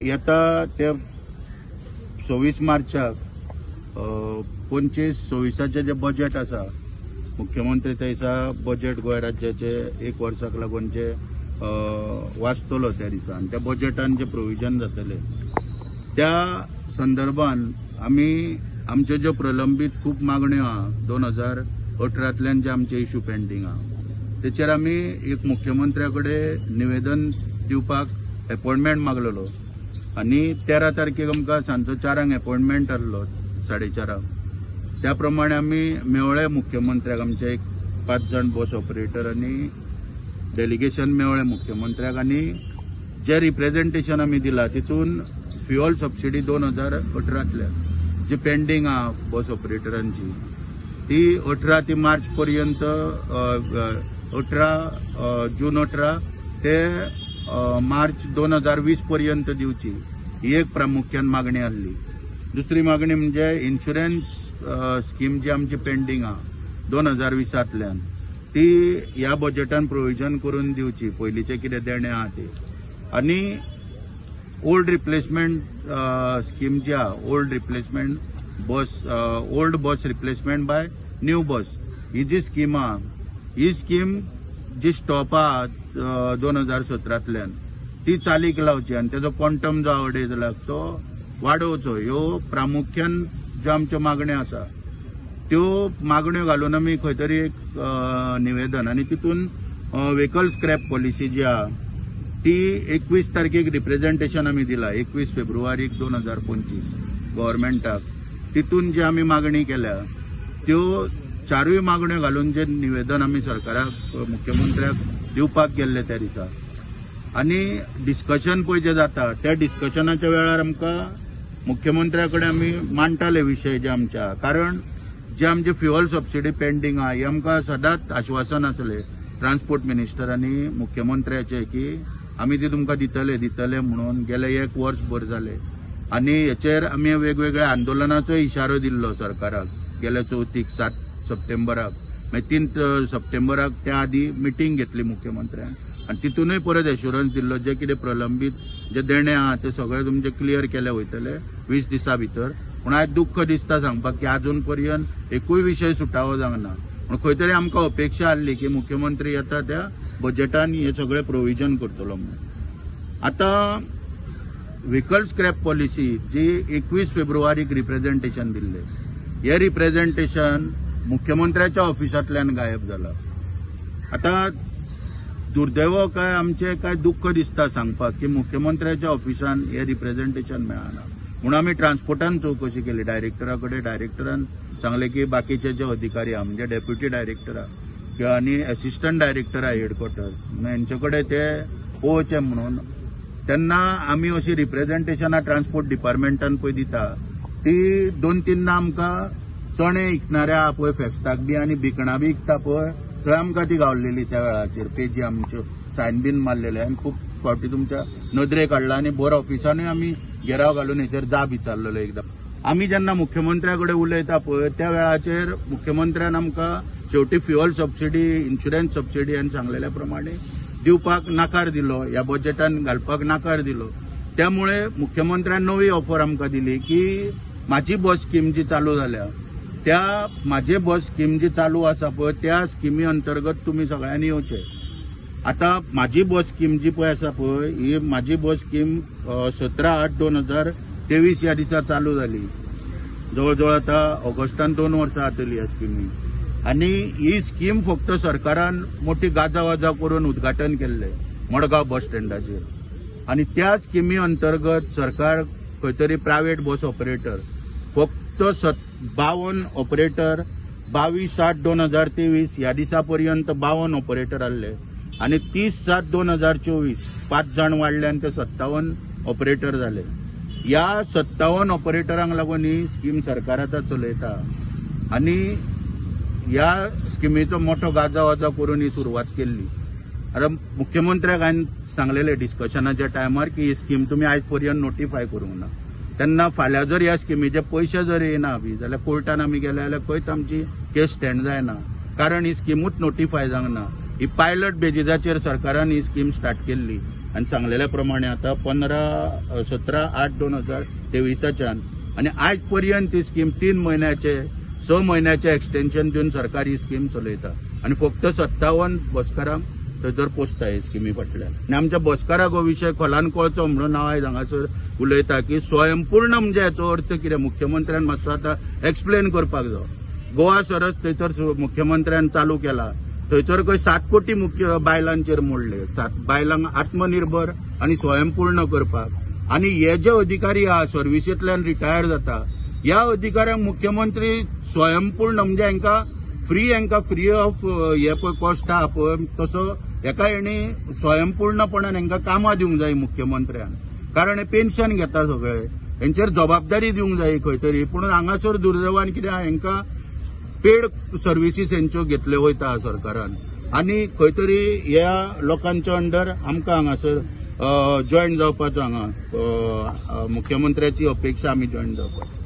येता ते 26 मार्चाक 25-26 जे बजेट आसा, मुख्यमंत्री त्या दिसा बजेट गोंय राज्याचे एक वर्साक लागून जे वाचतलो त्या दिसा आनी त्या बजेटान जे प्रोविजन जातले त्या संदर्भान आमी आमच्यो ज्यो प्रलंबीत खूब मागण्यो आहा 2018 जे आमचे इशू पेंडींग आहा तेचेर आमी एक मुख्यमंत्र्या कडेन निवेदन दिवपाक अपॉयंटमेंट मागलेलो आनी 13 तारखेक आमकां सांजचो 4 अपॉयंटमेंट आहलो 4:30. त्या प्रमाणे आमी मेवळे मुख्यमंत्र्याक, आमचे एक 5 जाण बस ऑपरेटर आनी डेलिगेशन मेवळे मुख्यमंत्र्याक आनी जे रिप्रेझेंटेशन आमी दिला तितून फ्युअल सबसिडी 2018 जी पेंडींग आहा बस ऑपरेटरांची ती 18 ते मार्च पर्यंत 18 जून 18 ते मार्च 2020 पर्यंत दिवची ही एक प्रामुख्यान मागणी आहली. दुसरी मागणी म्हणजे इन्शुरन्स स्कीम जी आमची पेंडींग आहा 2020 ती ह्या बजेटान प्रोविजन करून दिवची, पयलींचें कितें देणें आहा ते. आनी ओल्ड रिप्लेसमेंट स्कीम जी आहा, old replacement bus, old bus replacement by new bus ही जी स्कीम आहा ही स्कीम जी स्टॉप आहा 2017 ती चालीक लावची आनी तेजो क्वांटम जो 2.5 लाख तो वाडोवचो. ह्यो प्रामुख्यान ज्यो आमच्यो मागण्यो आसा त्यो मागण्यो घालून आमी खंय तरी एक निवेदन आनी तितून व्हेकल स्क्रॅप पॉलिसी जी आहा ती 21 तारखेक रिप्रेझेंटेशन आमी दिला 21 फेब्रुवारीक 2025 गव्हर्मेंटाक. तितून जी आमी मागणी केल्या त्यो चारूय मागण्यो घालून जे निवेदन आमी सरकाराक मुख्यमंत्र्याक दिवपाक गेल्ले त्या दिसा आनी डिस्कशन पळय जें जाता त्या डिस्कशनाच्या वेळार आमकां मुख्यमंत्र्या कडेन आमी मांडटाले विशय जे आमच्या, कारण जे आमचे फ्युअल सबसिडी पेंडींग आहा हे आमकां सदांच आश्वासन आसलें ट्रान्सपोर्ट मिनिस्टर आनी मुख्यमंत्र्याचे की आमी ती तुमकां दितले दितले म्हणून गेले एक वर्सभर जाले आनी हेचेर आमी वेगवेगळ्या आंदोलनाचो इशारो दिल्लो सरकाराक गेल्या चवथीक 7 सप्टेंबराक, मागीर 3 सप्टेंबराक त्या आदी मिटींग घेतली मुख्यमंत्र्यान आनी तितूनय परत एश्युरन्स दिल्लो जे कितें प्रलंबीत जे देणें आहा ते सगळे तुमचे क्लियर केले वयतले 20 दिसां भितर. पूण आयज दुख्ख दिसता सांगपाक की आजून पर्यंत एकूय विशय सुटावो जावंक ना. पूण खंय तरी आमकां अपेक्षा आहली की मुख्यमंत्री येता त्या बजेटान हे सगळे प्रोविजन करतलो म्हणून. आतां व्हेकल स्क्रॅप पॉलिसी जी 21 फेब्रुवारीक रिप्रेझेंटेशन दिल्लें हे रिप्रेझेंटेशन मुख्यमंत्र्याच्या ऑफिसांतल्यान गायब जाला. आतां दुर्दैव काय आमचें काय दुख्ख दिसता सांगपाक की मुख्यमंत्र्याच्या ऑफिसान हे रिप्रेझेंटेशन मेळना म्हणून आमी ट्रान्सपोर्टान चवकशी केली डायरेक्टरा कडेन. डायरेक्टरान सांगलें की बाकीचे जे अधिकारी आहा म्हणजे डेप्युटी डायरेक्टर आहा किंवा आनी एसिस्टंट डायरेक्टर आहा हेडक्वॉर्टर हेंचे कडेन ते पळोवचें म्हणून. तेन्ना आमी अशी रिप्रेझेंटेशनां ट्रान्सपोर्ट डिपार्टमेंटान पळय दिता ती 2-3 आमकां चणे विकणाऱ्या पळय फेस्ताक बी आनी बिकणां बी विकता पळय थंय आमकां ती गावलेली त्या वेळाचेर पेजी आमच्यो सायन बीन मारलेले आनी खूब फावटी तुमच्या नदरेक हाडला आनी बोर ऑफिसानूय आमी घेराव घालून हेचेर जाब विचारलेलो एकदां. आमी जेन्ना मुख्यमंत्र्या कडेन उलयता पळय त्या वेळाचेर मुख्यमंत्र्यान आमकां शेवटी फ्युअल सबसिडी इन्शुरन्स सबसिडी आनी सांगलेल्या प्रमाणे दिवपाक नाकार दिलो, ह्या बजेटान घालपाक नाकार दिलो. त्यामुळे मुख्यमंत्र्यान नवी ऑफर आमकां दिली की म्हाजी बस स्कीम जी चालू जाल्या त्या म्हाजे बस स्कीम जी चालू आसा पळय त्या स्किमी अंतर्गत तुमी सगळ्यांनी येवचे. आतां म्हाजी बस स्कीम जी पळय आसा पळय ही म्हाजी बस स्कीम 17/8/2023 ह्या दिसा चालू जाली. जवळ जवळ आतां ऑगस्टान 2 वर्सां जातली ह्या स्किमी आनी ही स्कीम फक्त सरकारान मोठी गाजावाजा करून उद्घाटन केल्लें मडगांव बस स्टँडाचेर आनी त्या स्किमी अंतर्गत सरकार खंय तरी प्रायवेट बस ऑपरेटर फक्त 52 ऑपरेटर 22/8/2023 ह्या दिसा पर्यंत 52 ऑपरेटर आहले आनी 30/7/2024 5 जाण वाडले आनी ते 57 ऑपरेटर जाले. ह्या 57 ऑपरेटरांक लागून ही स्कीम सरकार आतां चलयता आनी ह्या स्किमीचो मोठो गाजावाजा करून ही सुरवात केल्ली. आतां मुख्यमंत्र्याक हांवें सांगलेलें डिस्कशनाच्या टायमार की ही स्कीम तुमी आयज पर्यंत नोटिफाय करूंक ना. तेन्ना फाल्यां जर ह्या स्किमीचे पयशे जर येना बी जाल्यार कोर्टान आमी गेले जाल्यार खंयच आमची केस स्टँड जायना, कारण ही स्किमूच नोटिफाय जावंक ना. ही पायलट बेजिसाचेर सरकारान ही स्कीम स्टार्ट केल्ली. आनी सांगलेल्या प्रमाणे आतां 17/8/2023 आनी आयज पर्यंत ती स्कीम 3 म्हयन्याचे 6 म्हयन्याचे एक्सटेन्शन दिवन सरकार ही स्कीम चलयता आनी फक्त 57 बसकारांक थंयसर पोसता हे स्किमी फाटल्यान. आनी आमच्या बसकाराक हो विशय खोलान कळचो म्हणून हांव आयज हांगासर उलयता की स्वयंपूर्ण म्हणजे हाचो अर्थ कितें, मुख्यमंत्र्यान मातसो आतां एक्सप्लेन करपाक जाय. गोवा सरस थंयसर मुख्यमंत्र्यान चालू केला, थंयसर खंय 7 कोटी मुख्य बायलांचेर मोडले, 7 बायलांक आत्मनिर्भर आनी स्वयंपूर्ण करपाक. आनी हे जे अधिकारी आहा सर्विसेंतल्यान रिटायर जाता ह्या अधिकाऱ्यांक मुख्यमंत्री स्वयंपूर्ण म्हणजे हांकां फ्री ऑफ हे पळय कॉस्ट आहा पळय तसो हेका हेणी स्वयंपूर्णपणान हांकां कामां दिवंक जाय मुख्यमंत्र्यान, कारण हे पेन्शन घेता सगळे, हेंचेर जबाबदारी दिवंक जाय खंय तरी. पूण हांगासर दुर्दैवान कितें आहा हांकां पेड सर्विसीस हेंच्यो घेतल्यो वयता सरकारान आनी खंय तरी ह्या लोकांच्या अंडर आमकां हांगासर जॉयन जावपाचो हांगा मुख्यमंत्र्याची अपेक्षा आमी जॉयन जावपाची.